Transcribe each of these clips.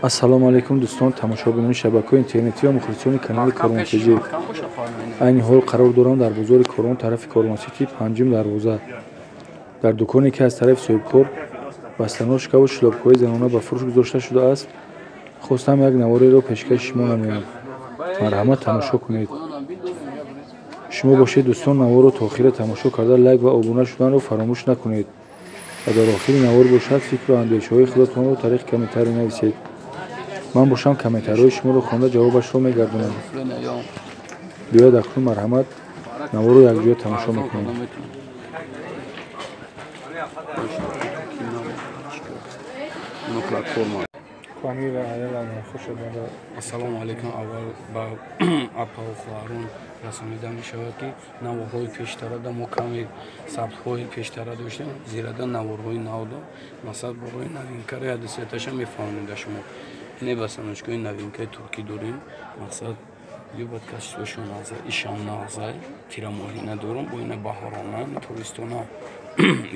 Ассалому алайкум дӯстон, тамошобинони шабакаҳои интернетӣ ва мухлисони канали Корвон ТЖ. Айни ҳол қарор дорам дар бозори Корвон, тарафи Корвон Сити, панҷум дарвоза. Дар дуконе ки аз тарафи соҳибкор бастаношкаву шлёпкаҳои занона ба фурӯш гузошта шудааст, хостам як навореро пешкаши шумо намоям. Марҳамат, тамошо кунед. Шумо бошед дӯстон, наворро то охира тамошо карда, лайк ва обуна шуданро фаромӯш накунед ва дар охири навор бошад фикру андешаҳои худатонро тариқи комментарий нависед. Ман бошам комментарҳои шуморо хонда ҷавобашро мегардонам. Биёед акнун марҳамат наворро якҷоя тамошо мекунем. Ассалому алайкум. Аввал ба апаву хоҳарон расонида мешавад, ки наворҳои пештарада мо каме сабтҳои пештара доштем, зирада наворҳои навдо масалан борои новинкаро ядисеташа мефаҳмонем шумо. Ине басаночкаи новинкаи туркӣ дорем, мақсад любат качествошон нағза, ишам нағза, тирамоҳина дорум, бо ина баҳорона, тобистона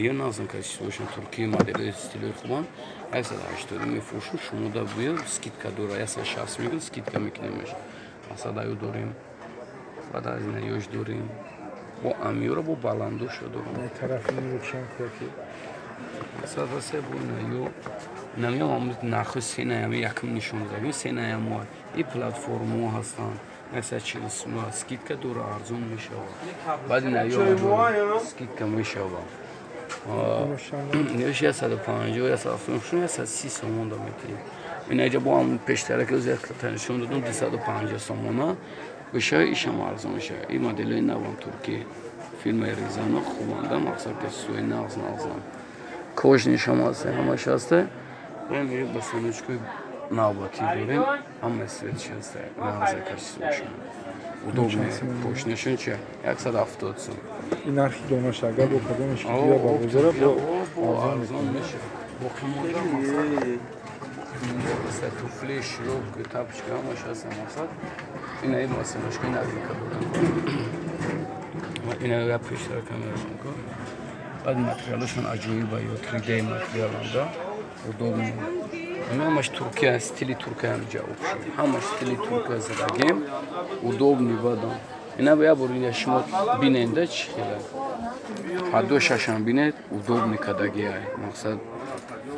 ё нағзан качествошон туркӣ, моделои стилои хубан. 180 мефурӯшу, шумо да буё скидка дора, 160 мегӯ скидка мекунемш. Мақсад аю дорем, баъд аз ина ёш дорем, бо амиёра бо баландоша дорем. Мақсад васе бо ина ё намеам ам нархи сенаям якум нишон додагим, сенаям и платформаҳо ҳастанд. 140 сум скидка дора, арзон мешавад. Баъд ина ё скидка мешавад. Неш 150, 170, 130 сомон да метавонем. Ина иҷа бо ҳам пештара ки нишон додам 250 сомона бишава, ишам арзон мешава. И моделои навам туркӣ фирмаи Ризано хубанда, мақсад ки суи нағз нағзан. Кожнишам ҳаст, ҳамаш ҳаст. Ин басаночкаи навбатӣ дорем, ҳама светш ҳаст, нағза качествошон. Удобне, пошнашон чи 170 сом. Ин нархи донаша агар бо кадомеш ки бия ба бозора бо арзон мешавад. Боқимонда мақсад туфли, шлёпка, тапочка ҳамаш ҳаст, мақсад. Ина ин басаночкаи новинка дорем. Ина як пештара камерашон ку. Баъд материалашон аҷоиба, ё 3D материаланда. Удобно. Ҳамаш Туркия, стили Туркия ҳамҷа обшо. Ҳамаш стили Туркия задагем. Удобный бадам. Ина ба як бор ина шумо биненда чӣ хела. Ҳадду шашам бинед, удобный кадаги ай. Мақсад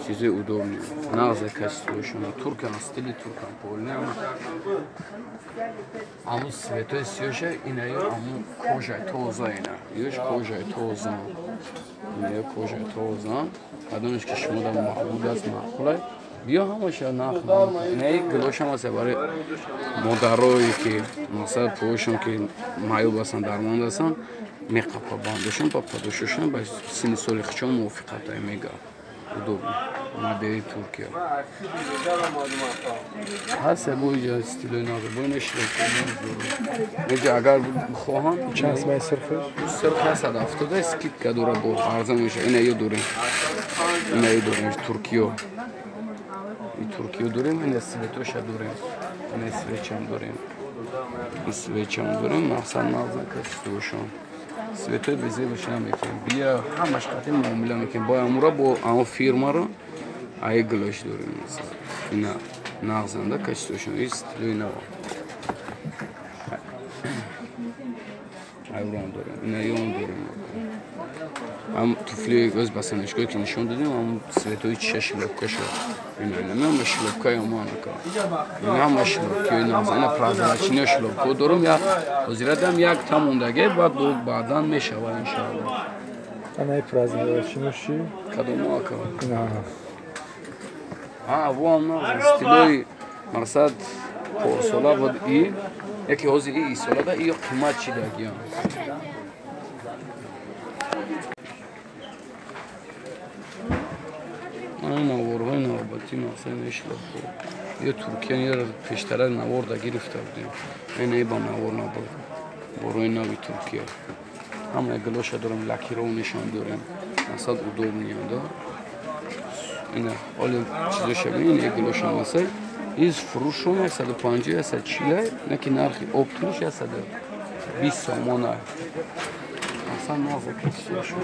чизи удобный. Нағза качествошон. Туркия, стили Туркия полный. Аму светои сиёша ина ё аму кожаи тоза ина. Ёш кожаи тоза. Ина ё кожаи тоза. Кадомеш ки шумо да маъбуд аст, маъқул аст. Биё ҳамаша нарх. Не гилошам аст барои модарое ки масалан пӯшон ки маъюб ҳастанд, дармонд ҳастанд, меқапа бандошон ба падошошон ба синни соли хичон мувофиқатай мега. Удобно. Модели Туркия. Ҳаст бо иҷа стилои нағз, бо ина шлёпка. Иҷа агар хоҳам чанд сомаи сирхиш? Сирх 170 скидка дора, бо арзон мешавад. Ина ё дорем. Ина ё дорем Туркиё. И Туркиё дорем, ина светоша дорем. Ина свечам дорем. И свечам дорем, мақсад нағз качествошон. Светои безебаш намекунем. Бия ҳамаш қатъи муомила мекунем. Бо амура бо ам фирмаро ай гилош дорем масалан. Ина нағзанда качествошон, и стилои нава. Айрон дорем, ина ём дорем. Ам туфли оз басаночкое ки нишон додем, ам светои чиша шлёпкаша. Ина ина ҳама шлёпкаи оманака. Ина ҳама шлёпкаи нағз, ина прозрачный шлёпка дорум, я ҳозирадам як та мондаге, баъд бо баъдан мешавад иншаалло. Ана прозрачный ши? Кадомо ака? Ина. А, во ам нағз, стилои мақсад порсола буд и яке ҳозир и исолада и қимат чидагиам. Наворҳои навбатӣ мақсад мешлоф. Ё Туркия ё пештара навор да гирифта будем. Ина ба навор набуд. Борои нави Туркия. Ҳама гилоша дорем, лакированишам дорем. Мақсад удобный да. Ина оли чизоша бинед, ина гилоша масай. Из фурӯшон 150, 140, наки нархи оптимиш 120 сомона. Мақсад нағза качествошон.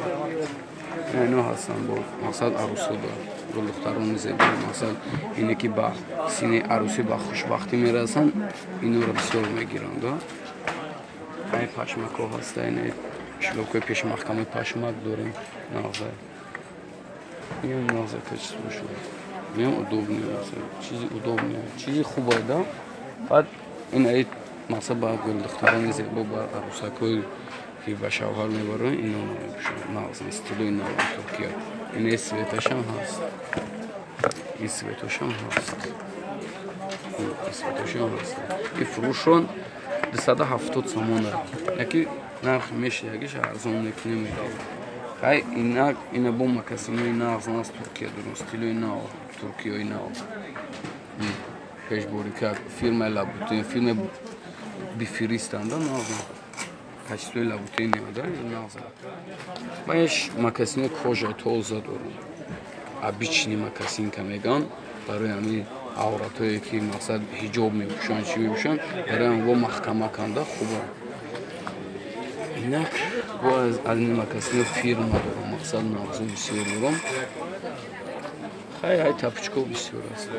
Ино ҳастанд бо мақсад арӯсо да гулдухтарони зебо, мақсад ине ки ба сини арӯсӣ ба хушбахтӣ мерасанд, инора бисёр мегиранд. Да ай пашмакҳо ҳаста, ина шлёпкаи пешмаҳкамаи пашмак дорем. Нағза, ин нағза качество шуд, ин удобный, чизи удобный, чизи хубае да. Баъд ин ай мақсад ба гулдухтарони зебо, ба арӯсакҳои ки ба шавҳар мебаранд, ино мепӯшанд. Нағза, стилои нав Туркия. Ин цветашам ҳаст, ин цветошам ҳаст, ин цветошам ҳаст. И фурӯшон 270 сомона, яки нарх мешиягиш арзон мекунем, медиҳем. Хай инак ина бо макасинои нағз наз Туркия дорем, стилои нав, Туркиёи нав. Пешборика фирмаи Лабутин, фирмаи бифиристанда нағз. Качествои Лабутин да нағз. Ма еш макасинои кожа тоза дорам. Обычный макасинка меган барои ҳамин авратое ки мақсад ҳиҷоб мепӯшанд, чӣ мепӯшанд, барои ҳамво маҳкама канда хуба. Инак бо аз ин макасино фирма дорам, мақсад нағзо бисёр дорам. Хай ай тапочко бисёр аст.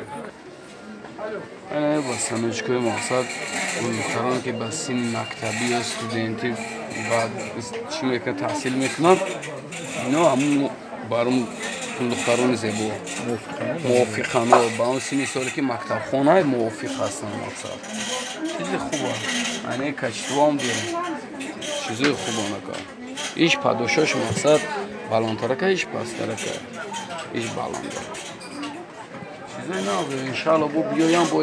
Ай ба саночкои мақсад духтарон ки ба синни мактабӣ ё студентӣ ба чӣ мекунанд, таҳсил мекунанд, ино ҳамун баром духтарони зебо мувофиқанд ба он синни соле ки мактабхона мувофиқ ҳастанд. Мақсад чизи хуба, ане качествоам дорам, чизои хубонака. Иш падошош мақсад баландтарака, иш пасттарака, иш баланда. Чизои нав иншаалло бо биёям бо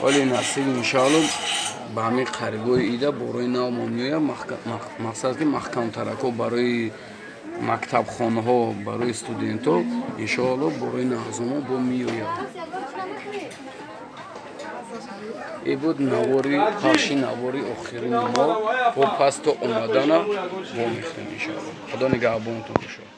оли насиб иншаалло ба ҳамин қарибои ида борои нав мо меоям. Мақсад ки маҳкамтарако барои мактабхонаҳо, барои студентҳо иншоалло борои нағзомо бо меояд. И буд навори пахши навори охирини мо, бо пас то омадана бо мехӯрем иншоалло. Худо нигаҳбонтон бошад.